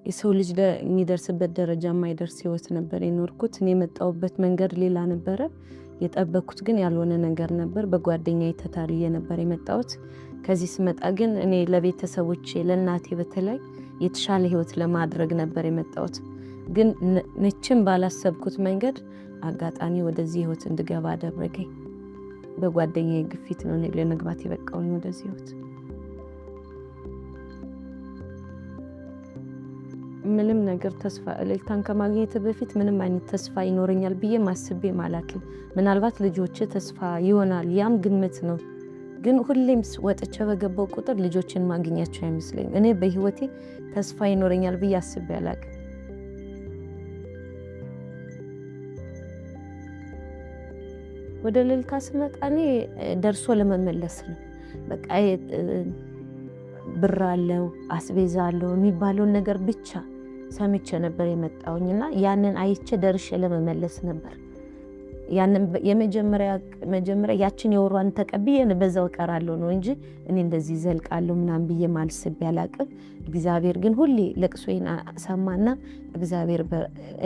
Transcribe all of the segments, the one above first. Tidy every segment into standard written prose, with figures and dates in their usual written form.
የሰው ልጅ የሚደርስበት ደረጃ የማይደርስ ህይወት ነበር የኖርኩት። እኔ የመጣሁበት መንገድ ሌላ ነበረ። የጠበኩት ግን ያልሆነ ነገር ነበር። በጓደኛዬ ተታልዬ ነበር የመጣሁት። ከዚህ ስመጣ ግን እኔ ለቤተሰቦቼ፣ ለእናቴ በተለይ የተሻለ ህይወት ለማድረግ ነበር የመጣሁት። ግን መቼም ባላሰብኩት መንገድ አጋጣሚ ወደዚህ ህይወት እንድገባ አደረገኝ። በጓደኛዬ ግፊት ነው እኔ ለመግባት የበቃውኝ ወደዚህ ህይወት። ምንም ነገር ተስፋ፣ እልልታን ከማግኘት በፊት ምንም አይነት ተስፋ ይኖረኛል ብዬ ማስቤ አላውቅም። ምናልባት ልጆቼ ተስፋ ይሆናል፣ ያም ግምት ነው። ግን ሁሌም ወጥቼ በገባው ቁጥር ልጆችን ማግኛቸው አይመስለኝም። እኔ በህይወቴ ተስፋ ይኖረኛል ብዬ አስቤ አላውቅም። ወደ እልልታ ስመጣ እኔ ደርሶ ለመመለስ ነው። በቃ ብር አለው፣ አስቤዛ አለው የሚባለውን ነገር ብቻ ሰምቼ ነበር የመጣውኝ እና ያንን አይቼ ደርሼ ለመመለስ ነበር። ያንን የመጀመሪያ መጀመሪያ ያችን የወሯን ተቀብዬ በዛው እቀራለሁ ነው እንጂ እኔ እንደዚህ ዘልቃለሁ ምናምን ብዬ ማልስብ ያላቅም። እግዚአብሔር ግን ሁሌ ለቅሶዬን ሰማና እግዚአብሔር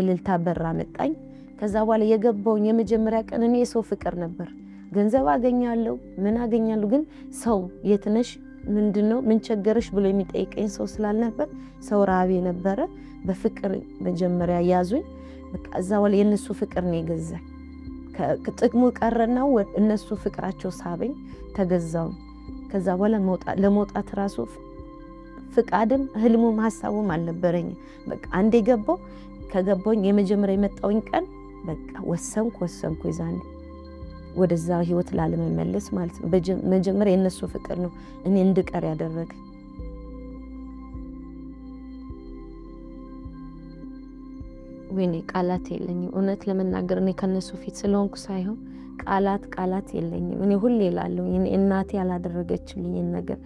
እልልታ በር አመጣኝ። ከዛ በኋላ የገባውኝ የመጀመሪያ ቀን እኔ የሰው ፍቅር ነበር። ገንዘብ አገኛለሁ፣ ምን አገኛለሁ፣ ግን ሰው የትነሽ፣ ምንድነው፣ ምን ቸገረሽ ብሎ የሚጠይቀኝ ሰው ስላልነበር ሰው ራቤ ነበረ። በፍቅር መጀመሪያ ያዙኝ። በቃ እዛ በኋላ የእነሱ ፍቅር ነው የገዛኝ። ጥቅሙ ቀረና እነሱ ፍቅራቸው ሳበኝ፣ ተገዛው። ከዛ በኋላ ለመውጣት ራሱ ፍቃድም ህልሙም ሀሳቡም አልነበረኝም። በቃ አንዴ ገባው፣ ከገባውኝ የመጀመሪያ የመጣውኝ ቀን በቃ ወሰንኩ ወሰንኩ የዛኔ ወደዛ ህይወት ላለመመለስ ማለት ነው። መጀመሪያ የእነሱ ፍቅር ነው እኔ እንድቀር ያደረገ። ወይኔ ቃላት የለኝም። እውነት ለመናገር እኔ ከነሱ ፊት ስለሆንኩ ሳይሆን ቃላት ቃላት የለኝም። እኔ ሁሌ እላለሁ እናቴ ያላደረገችልኝን ነገር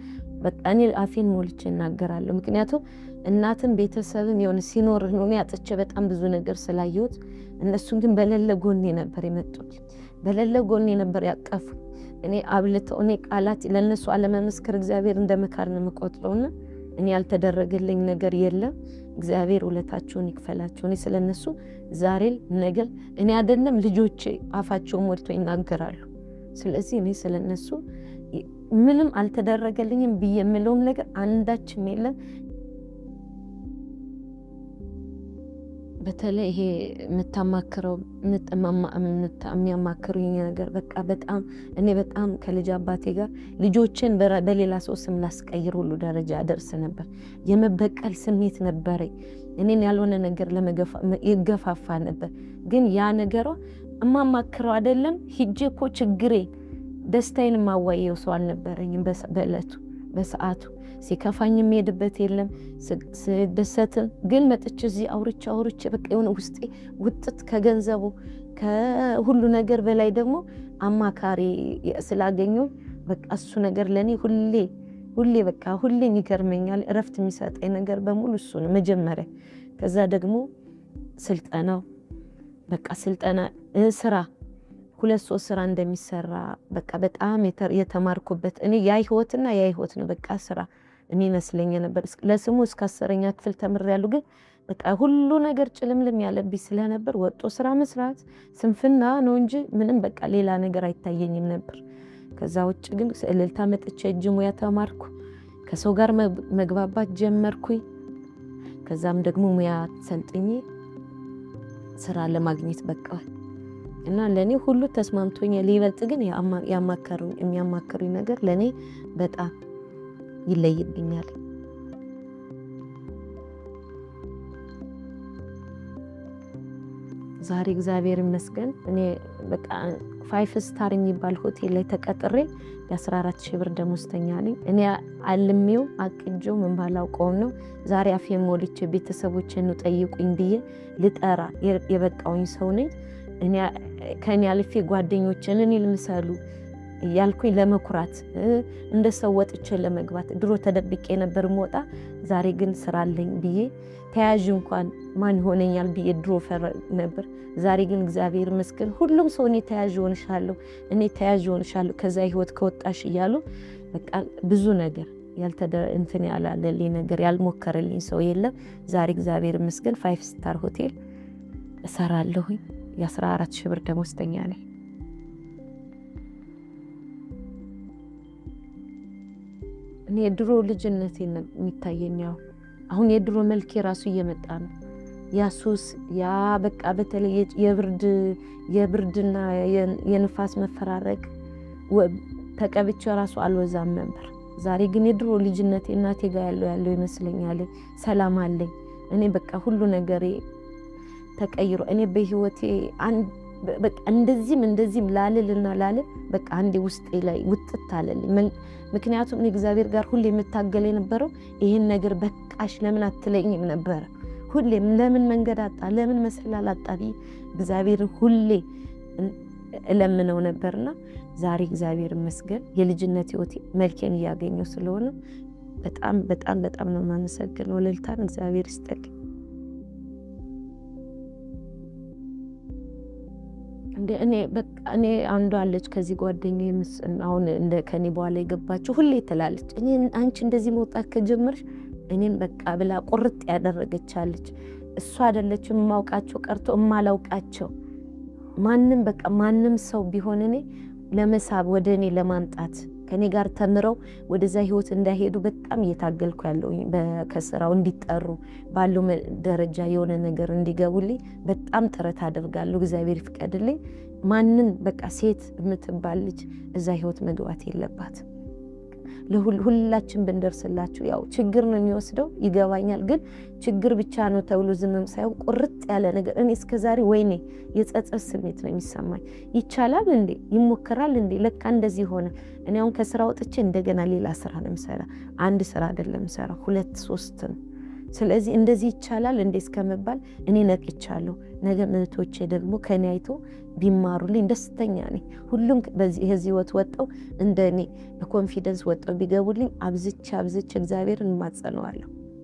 በቃ እኔ አፌን ሞልቼ እናገራለሁ። ምክንያቱም እናትም ቤተሰብም የሆነ ሲኖር ነው። እኔ አጥቼ በጣም ብዙ ነገር ስላየሁት፣ እነሱን ግን በሌለ ጎኔ ነበር የመጡት። በሌለ ጎኔ ነበር ያቀፉ። እኔ አብልተው፣ እኔ ቃላት ለእነሱ አለመመስከር እግዚአብሔር እንደ መካር ነው የምቆጥረውና እኔ ያልተደረገልኝ ነገር የለም። እግዚአብሔር ውለታቸውን ይክፈላቸው። እኔ ስለነሱ ዛሬ ነገር እኔ አይደለም ልጆቼ አፋቸውን ሞልቶ ይናገራሉ። ስለዚህ እኔ ስለነሱ ምንም አልተደረገልኝም ብዬ የምለውም ነገር አንዳችም የለም። በተለይ ይሄ የምታማክረው፣ የሚያማክሩኝ ነገር በቃ በጣም እኔ በጣም ከልጅ አባቴ ጋር ልጆችን በሌላ ሰው ስም ላስቀይር ሁሉ ደረጃ ደርስ ነበር። የመበቀል ስሜት ነበረኝ። እኔን ያልሆነ ነገር ይገፋፋ ነበር። ግን ያ ነገሯ እማማክረው አይደለም፣ ሂጄ እኮ ችግሬ ደስታዬን የማዋየው ሰው አልነበረኝም። በእለቱ በሰዓቱ ሲከፋኝ የሚሄድበት የለም፣ ስደሰትም ግን መጥቼ እዚህ አውርቼ አውርቼ በቃ የሆነ ውስጤ ውጥት፣ ከገንዘቡ ከሁሉ ነገር በላይ ደግሞ አማካሪ ስላገኘው በቃ እሱ ነገር ለእኔ ሁሌ ሁሌ በቃ ሁሌ ይገርመኛል። እረፍት የሚሰጠኝ ነገር በሙሉ እሱ ነው መጀመሪያ። ከዛ ደግሞ ስልጠናው፣ በቃ ስልጠና፣ ስራ፣ ሁለት ሶስት ስራ እንደሚሰራ በቃ በጣም የተማርኩበት። እኔ ያ ህይወትና ያ ህይወት ነው በቃ ስራ የሚመስለኝ ነበር። ለስሙ እስከ 10ኛ ክፍል ተምሬያለሁ፣ ግን በቃ ሁሉ ነገር ጭልምልም ያለብኝ ስለነበር ወጦ ስራ መስራት ስንፍና ነው እንጂ ምንም በቃ ሌላ ነገር አይታየኝም ነበር። ከዛ ውጭ ግን እልልታ መጥቼ እጅ ሙያ ተማርኩ። ከሰው ጋር መግባባት ጀመርኩኝ። ከዛም ደግሞ ሙያ ሰልጥኜ ስራ ለማግኘት በቃል እና ለእኔ ሁሉ ተስማምቶኛል። ሊበልጥ ግን የሚያማከሩኝ ነገር ለእኔ በጣም ይለይብኛል። ዛሬ እግዚአብሔር ይመስገን እኔ በቃ five star የሚባል ሆቴል ላይ ተቀጥሬ የ14 ሺህ ብር ደሞዝተኛ ነኝ። እኔ አልሜው አቅጄው ምን ባላውቀውም ነው ዛሬ አፌን ሞልቼ ቤተሰቦቼን ጠይቁኝ ብዬ ልጠራ የበቃውኝ ሰው ነኝ። ከእኔ አልፌ ጓደኞችን እኔ ልምሰሉ እያልኩኝ ለመኩራት፣ እንደ ሰው ወጥቼ ለመግባት፣ ድሮ ተደብቄ ነበር ምወጣ፣ ዛሬ ግን ስራ አለኝ ብዬ፣ ተያዥ እንኳን ማን ይሆነኛል ብዬ ድሮ ፈር ነበር። ዛሬ ግን እግዚአብሔር ይመስገን ሁሉም ሰው እኔ ተያዥ ሆንሻለሁ፣ እኔ ተያዥ ሆንሻለሁ ከዛ ህይወት ከወጣሽ እያሉ በቃ ብዙ ነገር። እንትን ያላለልኝ ነገር፣ ያልሞከረልኝ ሰው የለም። ዛሬ እግዚአብሔር ይመስገን five star ሆቴል እሰራለሁኝ። የ14 ሺህ ብር ደሞዝተኛ ነኝ። እኔ የድሮ ልጅነቴ የሚታየኝ አሁን የድሮ መልኬ ራሱ እየመጣ ነው። ያ ሱስ፣ ያ በቃ በተለይ የብርድና የንፋስ መፈራረቅ ተቀብቼ ራሱ አልወዛም ነበር። ዛሬ ግን የድሮ ልጅነቴ እናቴ ጋር ያለው ይመስለኛል። ሰላም አለኝ። እኔ በቃ ሁሉ ነገሬ ተቀይሮ እኔ በህይወቴ በቃ እንደዚህም እንደዚህም ላልልና ላልል በቃ አንዴ ውስጤ ላይ ውጥት አለልኝ። ምክንያቱም እኔ እግዚአብሔር ጋር ሁሌ የምታገል የነበረው ይህን ነገር በቃሽ ለምን አትለኝም ነበረ። ሁሌም ለምን መንገድ አጣ፣ ለምን መሰላል አጣ ብዬ እግዚአብሔር ሁሌ እለምነው ነበርና ዛሬ እግዚአብሔር ይመስገን የልጅነት ህይወቴ መልኬን እያገኘው ስለሆነ በጣም በጣም በጣም ነው የማመሰግነው። እልልታን እግዚአብሔር ይስጠልኝ። እንደ እኔ በቃ እኔ አንዷ አለች ከዚህ ጓደኛዬ አሁን እንደ ከኔ በኋላ የገባችው ሁሌ ትላለች፣ እኔ አንቺ እንደዚህ መውጣት ከጀመርሽ እኔን በቃ ብላ ቁርጥ ያደረገቻለች። እሷ አይደለችም የማውቃቸው ቀርቶ እማላውቃቸው ማንም በቃ ማንም ሰው ቢሆን እኔ ለመሳብ ወደ እኔ ለማምጣት ከኔ ጋር ተምረው ወደዛ ህይወት እንዳይሄዱ በጣም እየታገልኩ ያለው፣ ከስራው እንዲጠሩ ባለው ደረጃ የሆነ ነገር እንዲገቡልኝ በጣም ጥረት አደርጋለሁ። እግዚአብሔር ይፍቀድልኝ። ማንም በቃ ሴት የምትባል ልጅ እዛ ህይወት መግባት የለባት። ሁላችን ብንደርስላችሁ ያው ችግር ነው የሚወስደው ይገባኛል። ግን ችግር ብቻ ነው ተብሎ ዝምም ሳይሆን ቁርጥ ያለ ነገር እኔ እስከዛሬ ወይኔ የጸጸት ስሜት ነው የሚሰማኝ። ይቻላል እንዴ? ይሞከራል እንዴ? ለካ እንደዚህ ሆነ። እኔ አሁን ከስራ ወጥቼ እንደገና ሌላ ስራ ነው የምሰራ። አንድ ስራ አይደለም የምሰራ፣ ሁለት ሶስት ነው። ስለዚህ እንደዚህ ይቻላል እንዴ እስከመባል እኔ ነቅቻለሁ። ነገ እህቶቼ ደግሞ ከኔ አይቶ ቢማሩልኝ ደስተኛ ነኝ። ሁሉም በዚህ ህይወት ወጠው እንደ እኔ በ confidence ወጠው ቢገቡልኝ አብዝቼ አብዝቼ እግዚአብሔርን እማጸነዋለሁ።